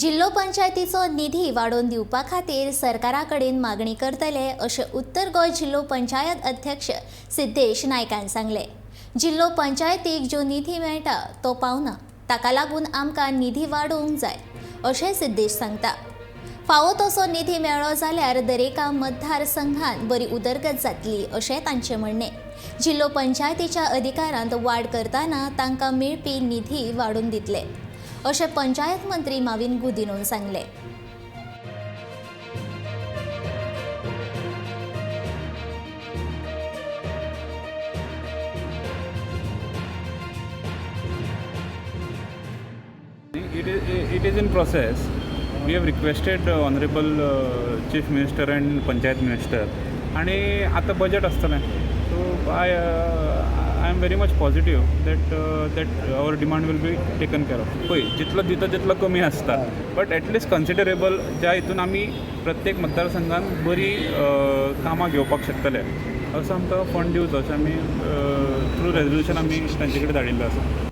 जिल्लो पंचायतीचो निधी वाडोवन दिवपा खातीर सरकारा कडेन मागणी करतले अशें उत्तर गोंय जिल्लो पंचायत अध्यक्ष सिद्धेश नायकान सांगलें. जिल्लो पंचायतीक जो निधी मेळटा तो पावना, ताका लागून आमकां निधी वाडोवंक जाय अशें सिद्धेश सांगता. फावो तसो निधी मेळ्ळो जाल्यार दरेका मतदारसंघान बरी उदरगत जातली अशें तांचें म्हणणें. जिल्लो पंचायतीच्या अधिकारांत वाड करतना तांकां मेळपी निधी वाडोवन दितले अशें पंचायत मंत्री माविन गुदिनोन सांगलें. It is in process. We have requested Honorable Chief Minister and Panchayat Minister. आणि आतां बजट आसतलें, so I am very much positive that our demand will be taken care of. पळय, जितलो दिता तितलो कमी आसता, बट एटलिस्ट कन्सिडरेबल, ज्या हितून आमी प्रत्येक मतदारसंघान बरी कामां घेवपाक शकतले असो आमकां फंड दिवचो अशें आमी थ्रू रेजोल्युशन आमी तांचे कडेन धाडिल्लो आसा.